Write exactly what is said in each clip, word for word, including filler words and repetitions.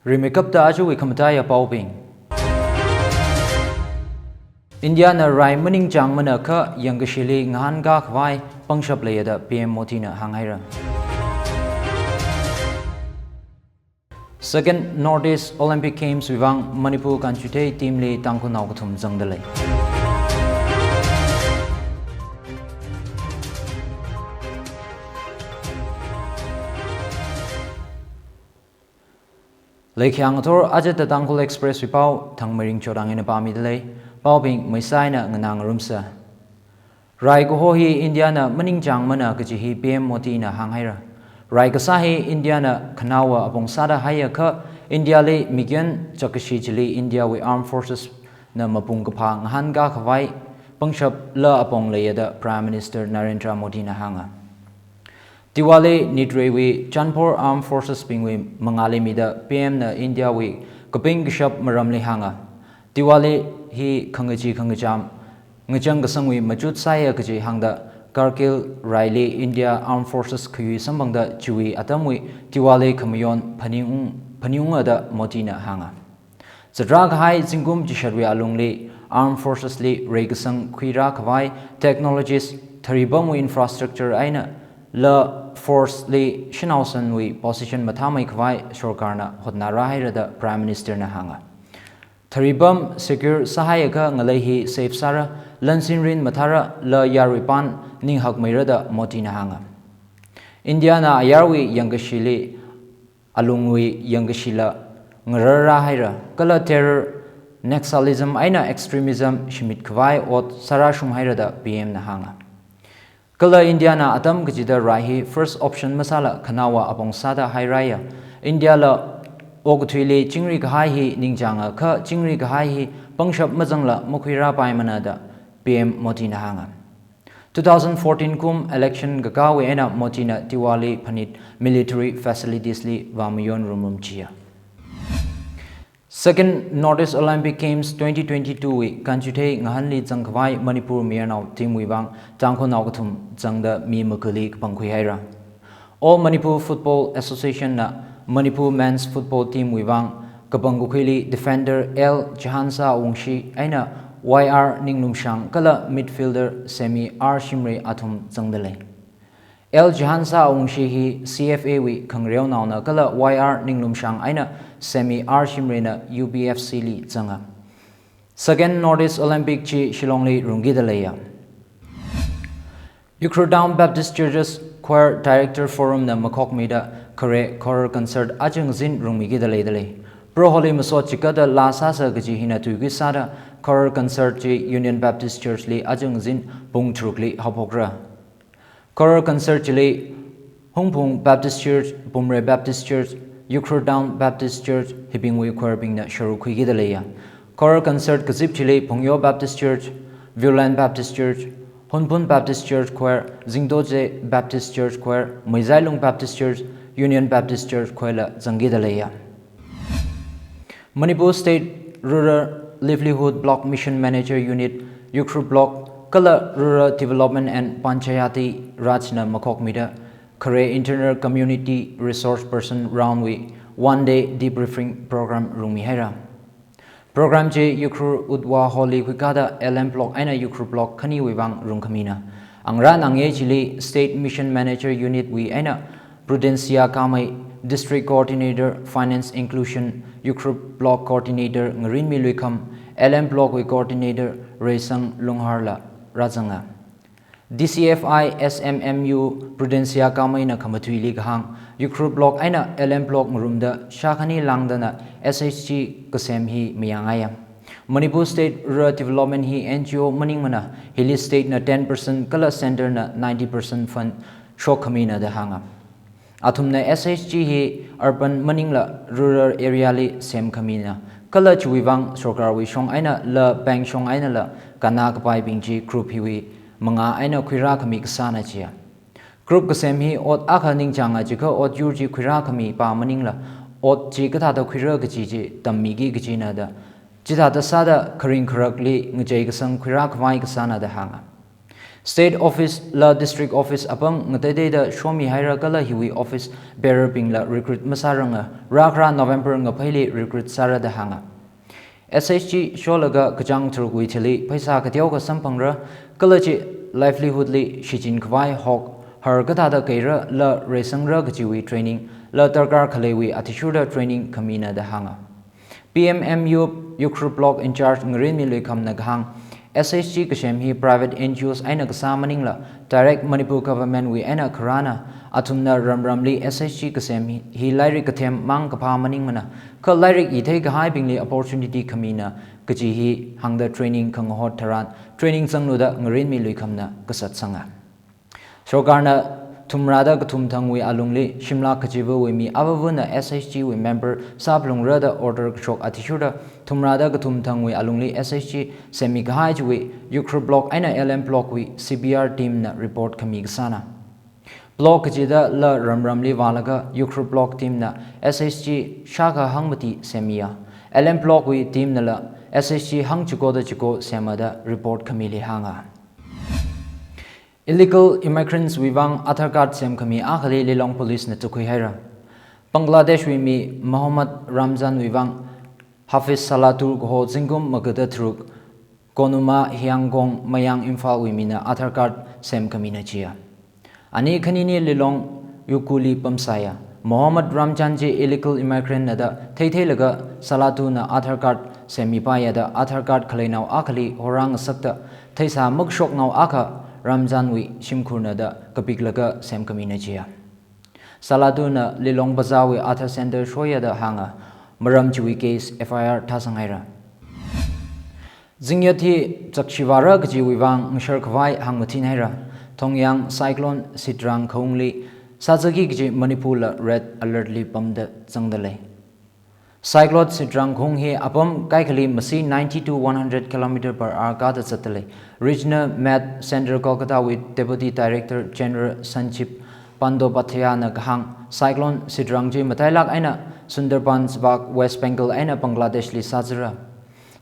Rimeikapta ajawui khamataiya paobing. India na rai maningchāngmana kha yangkashili ngahānkā khavai pangshap leiya da P M Modi na hānghaira. Second North East Olympic Games wui vang Manipur Kanchuthei team li Tangkhulnao kathum zangdalei. Leikhyang athor ajata Tangkhul Express wui pao Thangmeiring Chodang eina pāmidalei. Paobing maisaina nganā ngarumsa. Rai kaho hi India na maningchāngmana kaji hi P M Modi na hānghaira. Rai kasā hi India na khanaowa apong sāda haiakha India li mikyan chakashi chili India wui Armed Forces na mapung kaphā ngahānkā khavai pangshap la apong leiya da Prime Minister Narendra Modi na hānga. Diwali nitreiwui chanphor Armed Forces bingwui mangāli mida P M na India wui kaping kashap maramli hānga. Diwali hi khangachee khangacham ngachang kasangwui machut sāya kaji hāngda Kargil raili India Armed Forces khayui samphangda chiwui atamwui Diwali khamayon phaningung, phaningunga da Modi na hānga. Zatrā kahai zingkum chishatwui alungli Armed Forces li reikasang khuirā khavai technologies, tharipamwui infrastructure eina la force li shanao sanwui position mathāmei khavai sorkarna hotnarā haira da Prime Minister na hānga. Tharipam secure sāhaiakha ngalei hi safe sāra, lansinrin mathāra, la yaruipan ninghakmeira da Modi na hānga. India na ayarwui yangkashili alungwui yangkashila ngararrā haira, kala terror, Naxalism eina extremism shimit khavai ot sārāshung haira da P M na hānga. Kala India na atam kachida rai hi first option masāla khanaowa apong sāda hairāya. India la okathuili chingri kahai hi ningchāngakha chingri kahai hi pangshap mazangla makhuirāpaimana da P M Modi na hānga. Two thousand fourteen kum election kakāwui eina Modi na Diwali phanit military facilities li vāmayon rumrum chiya. Second North East Olympic Games twenty twenty-two wui Kanchuthei ngahānli zangkhavai Manipur mayarnao team wui vang Tangkhulnao kathum zangda mi makali kapangkhui haira. All Manipur Football Association na Manipur Men's Football Team wui vang kapangkakhuili defender L Jahansa Wungshi eina Y R Ninglumshang kala midfielder Semi R Shimray athum zangdalei. L Jahansa Wungshi hi C F A wui khangareonaona kala Y R Ninglumshang eina Semi R Shimray na U B F C li zanga. Second North East Olympic chi Shillong li rungkida leiya. Ukhrul Town Baptist Churches Choir Director Forum na makhokmida khare choral concert aja ngazin rungmikida leidalei. Proholi masot chikada laa sāsa kaji hina tuikui sāda choral concert chi Union Baptist Church li aja ngazin pung tharukli haophokra. Choral concert chili Hungpung Baptist Church, Pumre Baptist Church, Ukhrul Town Baptist Church hibingwui choir bingna sharuk khuikida leiya. Choral concert kazip chili Phungyo Baptist Church, Viewland Baptist Church, Hunphun Baptist Church Choir, Zingdoje Baptist Church Choir, Meizailung Baptist Church, Union Baptist Church Choir la zangkida leiya. Manipur State Rural Livelihood Block Mission Manager Unit, Ukhrul Block, kala Rural Development and Panchayati Raj na makhokmida khare Internal Community Resource Person Round wui one day debriefing program rungmi haira. Program chi Ukhrul Utwa Hall li khuikada L M Block eina Ukhrul Block khaniwui vang rungkhamina. Angarā nangye chili State Mission Manager Unit wui eina Prudencia Kamei, District Coordinator Finance Inclusion, Ukhrul Block Coordinator Ngarinmi Luikham, L M Block wui Coordinator Reisang Lunghar la rāzanga. D C F I S M M U Prudencia Kamei na khamathuili kahāng, Ukhrul Block eina L M Block ngarumda shākhani langdana S H G kasem hi mayāngaiya. Manipur State Rural Development hi N G O maningmana, hili state na ten percent kala centre na ninety percent fund shokkhamina da hānga. Athumna S H G hi urban maningla rural area li semkhamina. Kala chiwui vang sorkarwui shong eina la bank shong eina la kannā kapaibing chi group hiwui mangā eina khuirākhami kasāna chiya. Group kasem hi ot akha ningchānga chiakha ot yur chi khuirākhami pa maningla ot chi kathāda khuira kaji chi tammiki kajina da. Chithāda sāda kharing kharakli ngachei kasang khuirākhavai kasāna da hānga. State office la district office apam ngateiteida shomihaira kala hiwui office bearer bingla recruit masāranga, rākhara November ngapheili recruit sāra da hānga. S H G sholaga kachāng tharukwui thili pheisā kateokha samphangra, kala chi livelihood li shichin khavai hok har kathāda khaira la reisangra kajiwui training la darkar khaleiwui athishurda training khamina da hānga. P M M U Ukhrul Block in charge Ngarinmi Luikhamna kahāng, S H G kasem hi private N G Os eina kasā maningla direct Manipur government wui eina kharāna, athumna ramramli S H G kasem hi, hi lairik kathem mang kaphā maningmana, kha lairik ithei kahaibingli opportunity khamina kaji hi hāngda training khangahot tharan training zangluda Ngarinmi Luikhamna kasat sanga. Sorkarna thumrada kathum thangwui alungli shimlak kachivawui mi avavana S H G wui member sāphalungra da order kashok athishurda thumrada kathum thangwui alungli S H G semmi kahai chiwui Ukhrul Block eina L M Block wui C B R team na report khami kasāna. Block kachida la ramramli vālaga Ukhrul Block team na S H G shākha hangmati semmiya. L M Block wui team nala S H G hang chikoda chiko semma da report khamili hānga. Illegal immigrants wui vang Aadhaar card semkhami akhali Lilong Police na tukhuihaira. Bangladesh wui mi Mohammad Ramzan wui vang Hafiz Salatu kaho zingkum magada tharuk Konuma Hiangkong Mayang Imphal wui mina Aadhaar card semkhamina chiya. Ani khanini Lilong Yukuli pamsāya. Mohammad Ramzan chi illegal immigrant na da theitheilaga Salatu na Aadhaar card semmipaiya da Aadhaar card khaleinao akhali horang ngasakta theisā makashoknao akha Ramzan wui shimkhurna da kapiklaga semkhamina chiya. Salatu na Lilong Bazaar wui Aadhaar center shoya da hānga, maram chiwui case F I R thāsanghaira. Zingyat hi chakshivāra kajiwui vang ngashar khavai hāngmathinhaira. Thongyang cyclone Sitrang khaungli sāzaki kaji Manipur la red alert li pamda zangda lei. Cyclone Sitrang khaung hi apam kaikhali masi ninety to one hundred kilometer per hour kada zatda lei. Regional Met Center Kolkata wui Deputy Director General Sanjib Bandyopadhyay na kahāng, Cyclone Sitrang chi matailak eina Sundarbans Park, West Bengal eina Bangladesh li sāzara.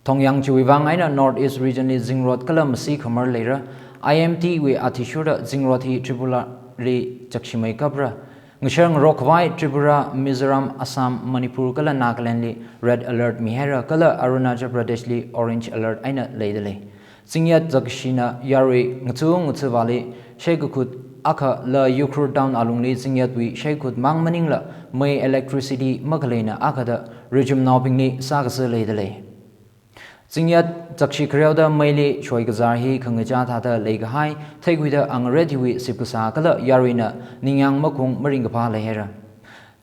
Thongyang chiwui vang eina North East region li zingrot kala masi khamar leira. I M D wui athishurda zingrot hi Tripura li chakshimei kapra. Ngashar ngarok khavai Tripura, Mizoram, Assam, Manipur kala Nagaland li red alert mihaira kala Arunachal Pradesh li orange alert eina leida lei. Zingyat zakshina yarui ngachu ngachu vāli shaikakut akha la Ukhrul town alungli zingyatwui shaikut mang maningla mei electricity makhaleina akha da rijumnaobingli sākasā leida lei. Zingyat zakshi khareoda meili shoikazar hi khangachā thāda leikahai theikhuida angaretiwui sipkasā kala yaruina ningyāng makhung maringkaphā leihaira.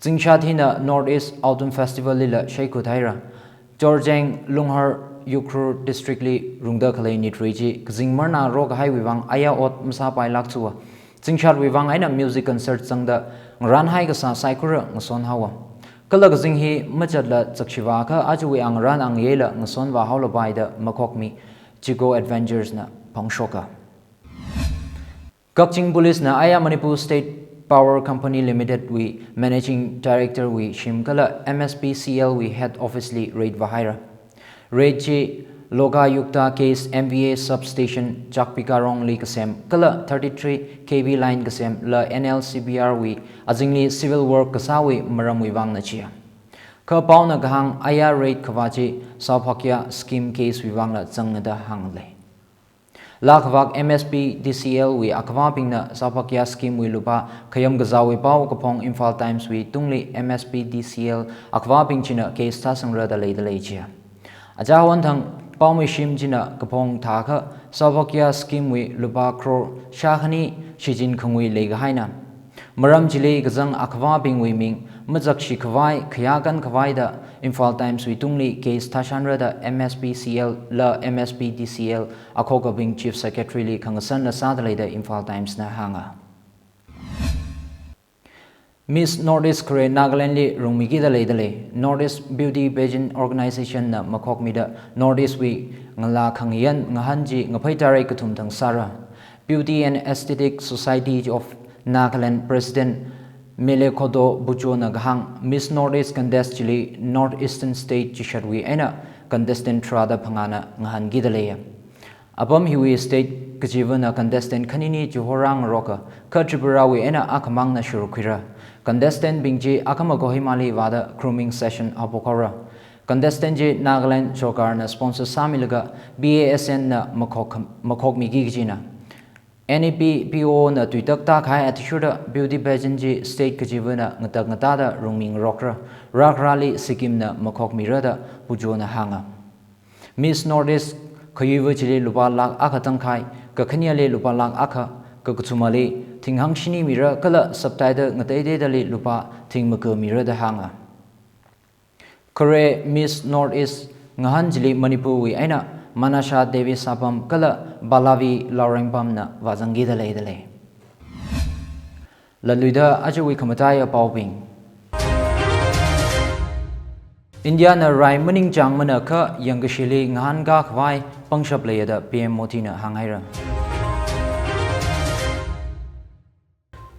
Zingshat hina North East Autumn Festival lila shaikut haira. Jorjeng, Lunghar, Ukhrul district li rungda khalei nitrei chi kazing marna rokahaiwui vang aya ot masāpailak chuwa. Zingshatwui vang eina music concert zangda ngarānhai kasā saikora ngasonhaowa. Kala kazing hi machatla zakshivākha achuwui angarān angayeila ngasonvā haolapai da makhokmi Chigo Adventures na phongshoka. Kakching Police na aya Manipur State Power Company Limited wui Managing Director wui shim kala M S P C L wui head office li raid vāhaira. Raid chi Lokayukta case M V A substation Chakpikarong li kasem kala thirty-three K V line kasem la N L C B R wui azingli civil work kasāwui maramwui vangna chiya. Kha paona kahāng aya raid khavā chi Saubhagya scheme case wui vangla zangna da hānglei. Laa khavak M S P D C L wui akhavābingna Saubhagya scheme wui lupā khayam kazāwui pao kaphong Imphal Times wui tungli M S P D C L akhavābing china case thāsangra da leida lei chiya. Achāhon thang paomei shim china kaphong thākha Saubhagya scheme wui lupā crore shākhani shichin khangui leikahaina. Maram chili kazang akhavābingwui ming mazakshi khavai, khayākan khavai da Imphal Times wui tungli case thāshanra da M S P C L la M S P D C L akhokabing Chief Secretary li khangasanna sāda lei da Imphal Times na hānga. Miss North East khare Nagaland li rungmikida leida lei. North East Beauty Pageant Organization na makhokmida North East wui ngalā khangayan ngahān chi ngaphei tarei kathum thang sāra. Beauty and Aesthetic Society of Nagaland President Melekhodo Bucho na kahāng, Miss North East contest chili North Eastern State chishatwui eina contestant tharāda phangāna ngahānkida leiya. Apam hiwui state kachivana contestant khanini chihorāngaroka, kha Tripurawui eina akhamangna shurkhuira. Contestant bing chi akhama Kohimali vāda grooming session haophokhaora. Contestant chi Nagaland sorkarna sponsor sāmilaga B A S N na makhok, makhokmiki kajina. N A P P O na tuitak tākahai athishurda beauty pageant chi state kachivana ngatak ngatāda rungmingarokra, rākharāli Sikkimna makhokmira da Pujo na hānga. Miss Northeast khayuiva chili lupā lakh akha tangkhai, kakhaneli lupā lakh akha, kakathumali thinghang shini mira kala subtitle ngateiteidali lupā thing maka mira da hānga. Khare Miss Northeast ngahān chili Manipurwui eina Manasha Devi Sapam kala Pallavi Laurengpamna vāzangkida leidalei. Latluida ajawui khamataiya paobing. India na rai maningchāngmana kha yangkashili ngahānkā khavai pangshap leiya da P M Modi na hānghaira.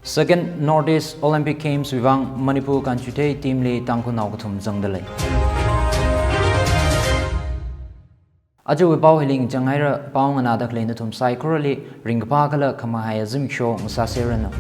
Second Northeast Olympic Games wui vang Manipur kanchuithei team li Tangkhulnao kathum zangdalei. Ajawui pao hili ngachanghaira, pao nganāda khalei nathum saikorali ringkaphā kala khamahaiya zimiksho ngasāseranu.